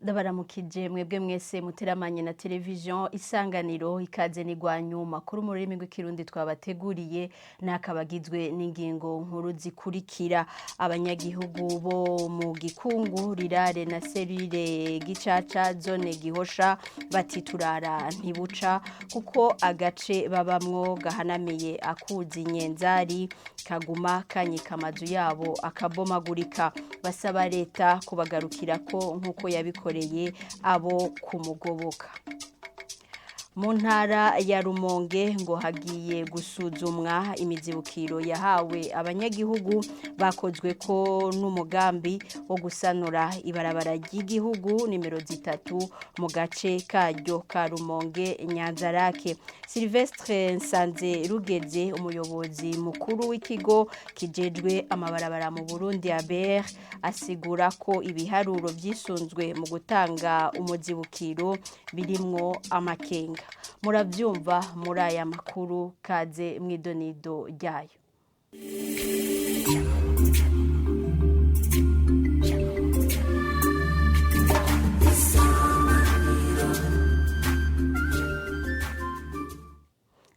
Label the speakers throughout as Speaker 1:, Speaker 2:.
Speaker 1: Ndabaramukije mwebwe mwese muteramanye na televiziyo Isanganiro. Ikaze n'igwanyu makuru mu rurimi rw'ikirundi twabateguriye, n'akabagizwe n'ingingo nkuru zikurikira: abanyagihugu bo mu Gikungu rirare na serire Gicaca, zone Gihosha, bati turara ntibuca kuko agace babamwo gahanamiye akuzi Nyenzari kaguma kanyika amazu yabo akabomagurika. Basaba leta kubagarukirako nk'uko yabikoreye abo kumugoboka. Mu ntara ya Rumonge ngo hagiye gusuzumwa imizibukiro yahawe abanyagihugu bakozwe ko n'umugambi wo gusanura ibarabara ry'igihugu nimero 3 mu gace karyo ka Rumonge Nyanzarake. Silvestre Nsanze Rugeze, umuyobozi mukuru w'ikigo kijejwe amabarabara mu Burundi ABR, asigura ko ibiharuro vyisunzwe mu gutanga umuzibukiro birimwo amakenga. Murabyumva muri aya makuru. Kaze mw'idonido ryayo.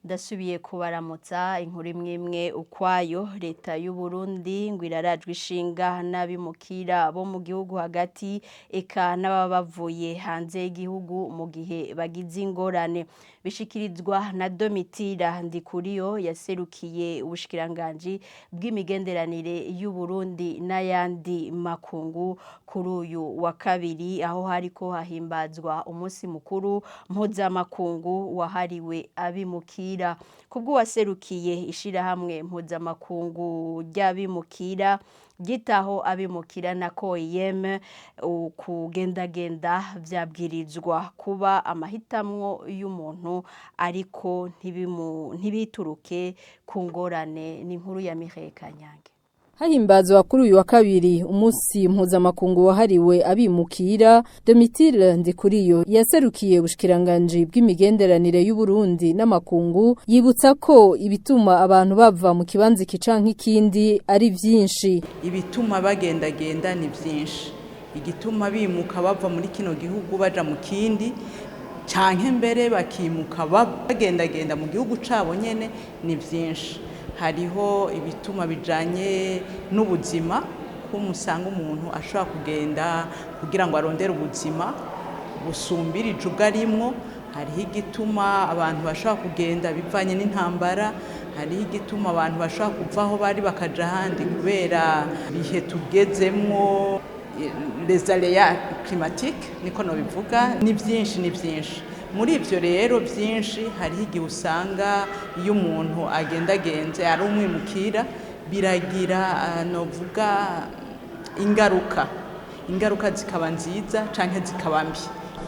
Speaker 1: Ndasubiye kubaramutsa. Inkuru imwe imwe ukwayo. Leta y'u Burundi ngo irarajwe ishinga n'abimukira bo mu gihugu hagati, eka n'ababa bavuye hanze y'igihugu mu gihe bagize ingorane. Bishikirizwa na Domitira Ndikuriyo, yaserukiye ubushikiranganji bw'imigenderanire y'u Burundi n'ayandi makungu kuri uyu wa kabiri, aho hariko hahimbazwa umunsi mukuru mpuzamakungu wahariwe abimukira. Kubw'uwaserukiye ishirahamwe mpuzamakungu ry'abimukira, ryitaho abimukira na COIM, kugendagenda vyabwirizwa kuba amahitamwo y'umuntu, ariko ntibituruke ku ngorane. Ni inkuru ya Mireille Kanyange.
Speaker 2: Hahimbazwa kuri uyu wa kabiri umunsi mpuzamakungu wahariwe abimukira, Domitille Ndikuriyo yaserukiye ubushikiranganji bw'imigenderanire y'u Burundi n'amakungu yibutsa ko ibituma abantu bava mu kibanza iki canke ikindi ari vyinshi.
Speaker 3: Ibituma bagendagenda ni vyinshi. Igituma bimuka bava muri kino gihugu baja mu kindi, canke mbere bakimuka bagendagenda mu gihugu cabo nyene, ni vyinshi. Hariho ibituma bijanye n'ubuzima, ko musanga umuntu ashobora kugenda kugira ngo arondere ubuzima busumbirije ubwo arimwo. Hariho igituma abantu bashobora kugenda bivanye n'intambara. Hariho igituma abantu bashobora kuva aho bari bakaja ahandi kubera ibihe tugezemwo, les aléas climatiques niko nobivuga. Ni byinshi, ni byinshi. Muri ibyo rero byinshi, hariho igihe usanga iyo umuntu agendagenze ari umwimukira biragira novuga ingaruka, ingaruka zikaba nziza canke zikaba mbi.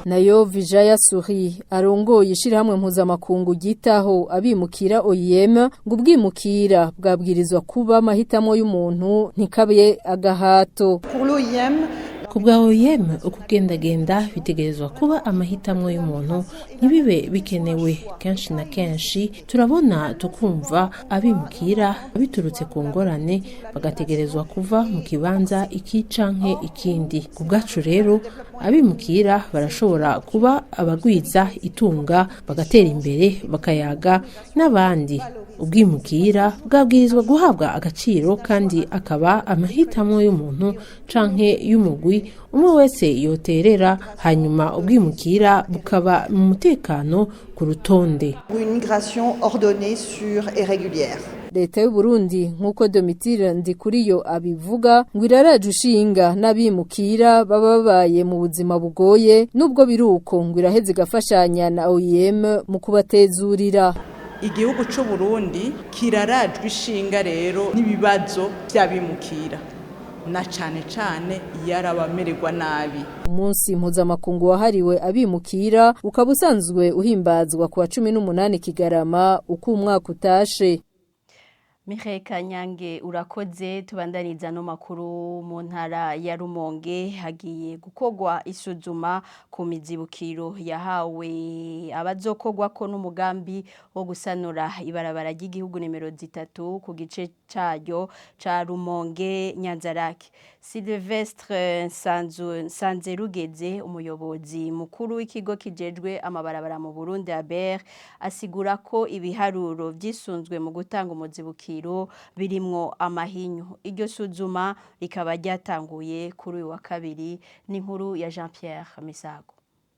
Speaker 2: Nayo Vijaya Suri, arongoye ishirahamwe mpuzamakungu ryitaho abimukira OIM, ngo ubwimukira bwabwirizwa kuba amahitamo y'umuntu, ntikabe agahato.
Speaker 4: Pour l'OIM,
Speaker 5: Ku bwa OIM, ukugendagenda bitegerezwa kuba amahitamwo y'umuntu, ntibibe bikenewe. Kenshi na kenshi turabona, tukumva abimukira biturutse ku ngorane bagategerezwa kuva mu kibanza iki canke ikindi. Ku bwacu rero, abimukira barashobora kuba abagwiza itunga, bagatera imbere, bakayaga n'abandi. Ubwimukira bwabwirizwa guhabwa agaciro kandi akaba amahitamo y'umuntu canke y'umugwi umwe wese yoterera, hanyuma ubwimukira bukaba mu mutekano ku rutonde.
Speaker 4: Une migration ordonnée, sûre et régulière.
Speaker 2: Leta y'u Burundi, nk'uko Domitille Ndikuriyo abivuga, ngo iraraje ushinga n'abimukira baba babaye mu buzima bugoye. Nubwo biruko, ngo iraheze igafashanya na OIM mu kubatezurira.
Speaker 3: Igihugu c'u Burundi kirarajwe ishinga rero n'ibibazo by'abimukira, na cane cane iyo ari abamererwa nabi.
Speaker 2: Umunsi mpuzamakungu wahariwe abimukira ukaba usanzwe uhimbazwa ku wa 18 Kigarama uko umwaka utashe.
Speaker 1: Mireille Kanyange urakoze. Tubandaniza no makuru mu ntara ya Rumonge. Hagiye gukogwa isuzuma ku mizibukiro yahawe abazokogwa ko n'umugambi wo gusanura ibarabara ry'igihugu nimero 3 ku gice caryo ca Rumonge Nyanzarake. Sylvestre Nsanzerugeze, umuyobozi mukuru w'ikigo kijejwe amabarabara mu Burundi ABER, asigura ko ibiharuro vyisunzwe mu gutanga umuzibukiro birimwo amahinyu. Iryo suzuma rikaba ryatanguye kuri uyu wa kabiri. N'inkuru ya Jean Pierre Misago.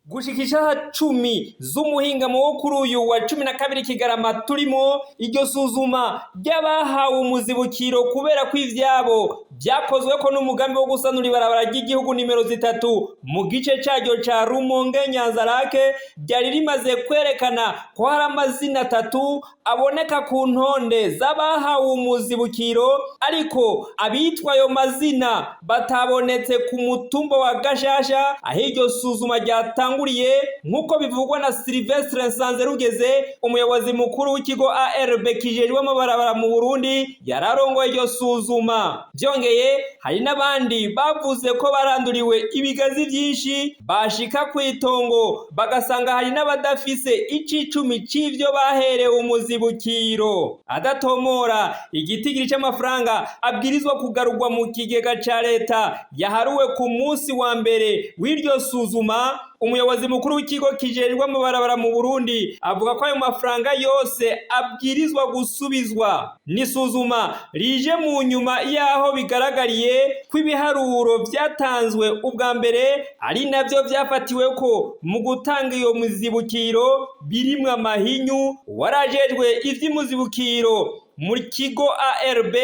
Speaker 6: Gushika isaha 10 z'umuhingamo wo kuri uyu wa 12 Kigarama turimo, iryo suzuma ry'abahawe umuzibukiro kubera ko ivyabo vyakozwe ko n'umugambi wo gusanura ibarabara ry'igihugu nimero 3 mu gice caryo ca Rumonge Nyanzarake ryari rimaze kwerekana ko hari amazina 3 aboneka ku ntonde z'abahawe umuzibukiro, ariko abitwa ayo mazina batabonetse ku mutumba wa Gashasha aho iryo suzuma ryatanguriye, nk'uko bivugwa na Sylvestre Nsanzerugeze, umuyobozi mukuru w'ikigo ARB kijejwe amabarabara mu Burundi yararongoye iryo suzuma. Byongeye hari n'abandi bavuze ko baranduriwe ibigazi byinshi, bashika ku itongo bagasanga hari n'abadafise icicumi c'ivyo baherewe umuzibukiro. Adatomora igitigiri c'amafaranga abwirizwa kugarurwa mu kigega ca leta yaharuwe ku munsi wa mbere w'iryo suzuma, umuyobozi mukuru w'ikigo kijejwe amabarabara mu Burundi avuga ko ayo mafaranga yose abwirizwa gusubizwa. N'isuzuma rije mu nyuma yaho bigaragariye ko ibiharuro vyatanzwe ubwa mbere ari navyo vyafatiwe ko mu gutanga iyo muzibukiro birimwo amahinyu. Warajejwe ivy'imuzibukiro mu kigo ARB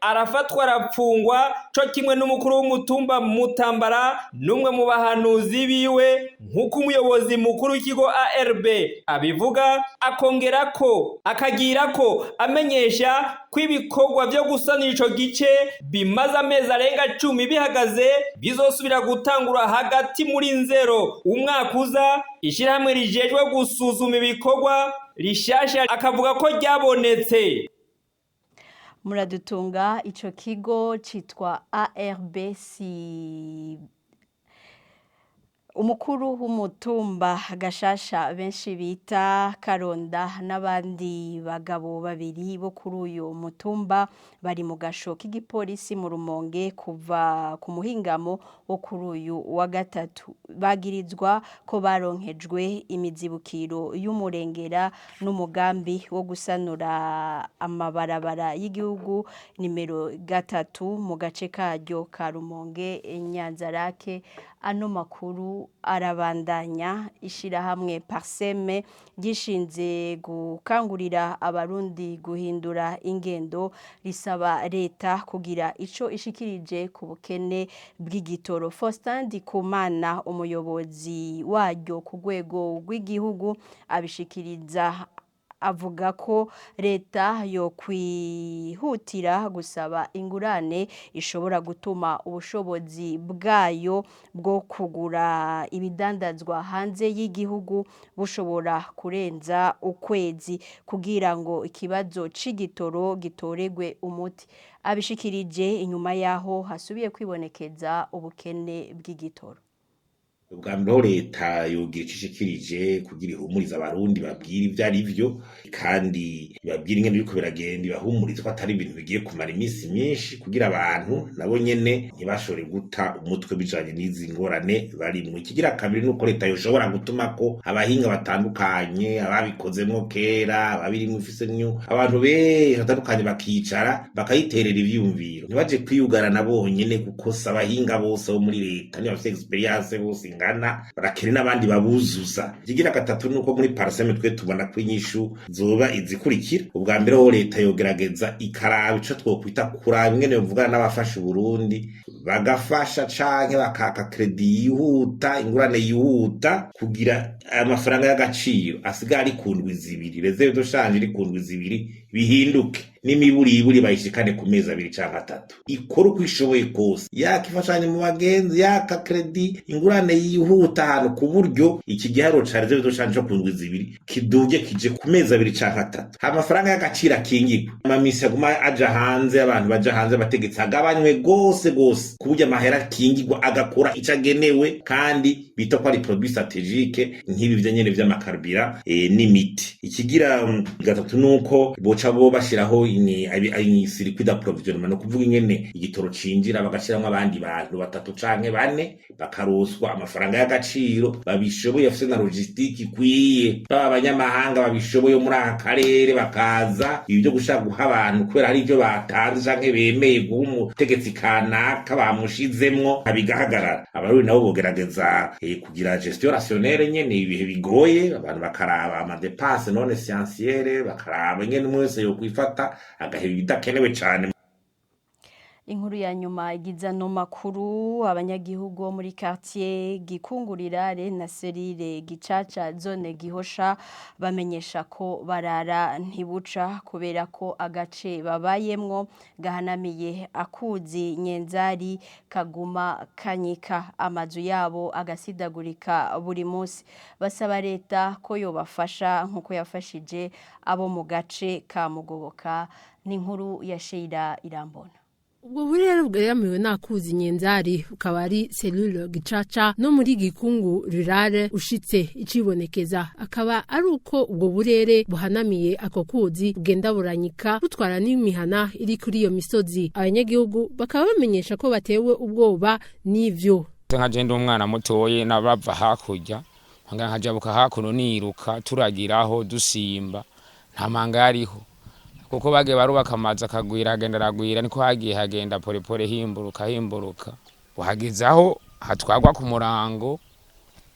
Speaker 6: arafatwa arapfungwa, co kimwe n'umukuru w'umutumba Mutambara n'umwe mu bahanuzi biwe, nk'uko umuyobozi mukuru w'ikigo ARB abivuga, akongera ko akagira ko amenyesha ko ibikorwa vyo gusanura ico gice bimaze amezi arenga 10 bihagaze bizosubira gutangura hagati muri Nzero umwaka uza. Ishirahamwe rijejwe gusuzuma ibikorwa rishasha akavuga ko ryabonetse.
Speaker 1: Muradutunga, ico kigo citwa ARBC. Umukuru w'umutumba Gashasha benshi bita Karonda n'abandi bagabo babiri bo kuri uyu mutumba bari mu gasho k'igipolisi mu Rumonge kuva ku muhingamo wo kuri uyu wa gatatu. Bagirizwa ko baronkejwe imizibukiro y'umurengera n'umugambi wo gusanura amabarabara y'igihugu nimero 3 mu gace karyo ka Rumonge Nyanzarake. Ano makuru arabandanya. Ishirahamwe Parseme gishinze gukangurira abarundi guhindura ingendo risaba leta kugira ico ishikirije ku bukene bw'igitoro. Faustin Ndikumana, umuyobozi waryo ku rwego rw'igihugu, abishikiriza avuga ko leta yo kwihutira gusaba ingurane ishobora gutuma ubushobozi bwayo bwo kugura ibidandazwa hanze y'igihugu bushobora kurenza ukwezi kugira ngo ikibazo c'igitoro gitoregwe umuti. Abishikirije inyuma yaho hasubiye kwibonekeza ubukene bw'igitoro.
Speaker 7: Ubwa mbere leta yogira ico ishikirije kugira ihumurize abarundi, babwire ivyo ari vyo kandi ibabwire ingene biriko biragenda, ibahumurize ko atari ibintu bigiye kumara iminsi myinshi, kugira abantu nabo nyene ntibashobore guta umutwe bijanye n'izi ngorane barimwo. Ikigira kabiri nuko leta yoshobora gutumako abahinga batandukanye, ababikozemwo kera, ababirimwo ifisemwo, abantu benshi batandukanye, bakicara bakayiterera ivyiyumviro, ntibaje kwiyugarana bonyene, kuko si abahinga bose bo muri leta ntibafise experience bose ingana, barakene n'abandi babuzuza. Ikigira gatatu nuko muri Parseme twe tubona ko inyishu zoba izikurikira: ubwa mbere ho leta yogerageza ikaraba ico twokwita kuraba ingene yovugana n'abafasha Uburundi, bagafasha canke bakaka crédit yihuta, ingurane yihuta, kugira amafaranga y'agaciro asigaye ari ku ndwi 2, réserve de change iri ku ndwi 2 bihinduke. N'imiburiburi bayishikane ku mezi 2 canke 3. Ikora uko ishoboye kose, yaka imfashanyo mu bagenzi, yaka kredi, ingurane yihuta ahantu, ku buryo iki giharuro ca réserve de change ku ndwi 2 kiduge kije ku mezi 2 canke 3. Amafaranga y'agaciro akingirwa, amamisi aguma aja hanze, abantu baja hanze, abategetsi agabanywe gose gose, ku buryo amahera akingirwa agakora ico agenewe, kandi bita ko ari produit stratégique nk'ibi vyo nyene vy'amakarubira n'imiti. Ikigira gatatu nuko boca bo bashiraho circuit d'approvisionnement, no kuvuga ingene igitoro cinjira, bagashiramwo abandi bantu 3 canke 4, bakaroswa amafaranga y'agaciro, babishoboye, bafise na logistique ikwiye, baba abanyamahanga babishoboye muri aka karere bakaza. Ibi byo gushaka guha abantu kubera hari ivyo batanze canke bemeye guha umutegetsi kanaka bamushizemwo, bigahagarara. Abarundi nabo bogerageza kugira gestion rationnelle nyene. Ibihe bigoye, abantu bakaraba ama dépenses non essentielles, bakaraba ingene umwe wese yokwifata agaheba ibidakenewe cane.
Speaker 1: Inkuru ya nyuma igiza no makuru: abanyagihugu bo muri quartier Gikungurirare na cellule Gicaca, zone Gihosha, bamenyesha ko barara ntibuca kubera ko agace babayemwo gahanamiye akuzi Nyenzari kaguma kanyika, amazu yabo agasidagurika buri munsi. Basaba leta ko yobafasha nkuko yafashije abo mu gace ka Mugoboka. N'inkuru ya Sheila Irambona.
Speaker 5: Ubwo burere bweramiwe n'akuzi Nyenzari bukaba ari cellule Gicaca no muri Gikungu rurale. Ushitse, icibonekeza akaba ari uko ubwo burere buhanamiye ako kuzi bugenda buranyika, butwara n'imihana iri kuri iyo misozi. Abanyagihugu bakaba bamenyesha ko batewe ubwoba n'ivyo.
Speaker 8: Nka je ndi umwana mutoye, nabava hakurya nkajabuka hakuno niruka, turagiraho dusimba, nta manga yariho, kuko bagiye barubaka amazu akagwira, agenda aragwira, niko hagiye hagenda polepole himburuka himburuka, uhageze aho hatwagwa ku murango.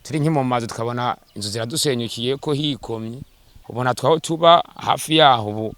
Speaker 8: Turi nki mu mazu, tukabona inzu ziradusenyukiye ko hikomye. Ubona twaho tuba hafi yaho, ubu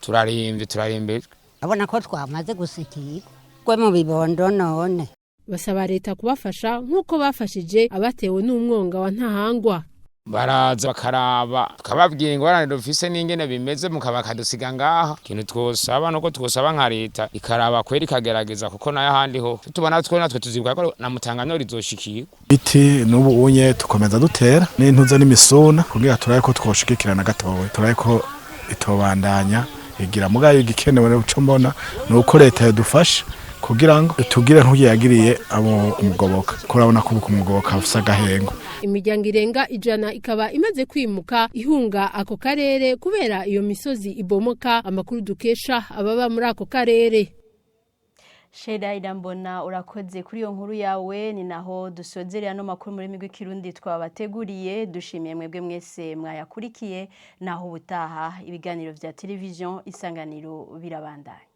Speaker 8: turarembye, turarembejwe.
Speaker 9: Abona ko twamaze gusikirwa gwe mu bibondo none.
Speaker 5: Basaba leta kubafasha nk'uko bafashije abatewe n'umwonga wa Ntahangwa.
Speaker 8: Baraza bakaraba, tukababwira ingorane dufise n'ingene bimeze, mukaba bakadusiga ngaha. Ikintu twosaba nuko twosaba nka leta ikaraba kweri, ikagerageza, kuko nayo ahandi ho tubona twe natwe tuzibuka ko na Mutangano rizoshikirwa.
Speaker 10: Biti n'ubu unye tukomeza dutera n'intuze n'imisuna kugira turabe ko twoshigikirana gatoya, turabe ko itobandanya igira. Mugayo igikenewe uco mbona ni uko leta yodufasha kugira ngo tugire nk'uyo yagiriye abo umugoboka, ko urabona ko ubu kumugoboka afise agahengo.
Speaker 5: Imiryango irenga 100 ikaba imaze kwimuka ihunga ako karere kubera iyo misozi ibomoka, amakuru dukesha ababa muri ako karere.
Speaker 1: Sheila Irambona, urakoze kuri iyo nkuru yawe. Ni naho dusozerera no makuru muri rurimi rw'ikirundi twabateguriye. Dushimiye mwebwe mwese mwayakurikiye. Naho ubutaha, ibiganiro vya television Isanganiro birabandanya.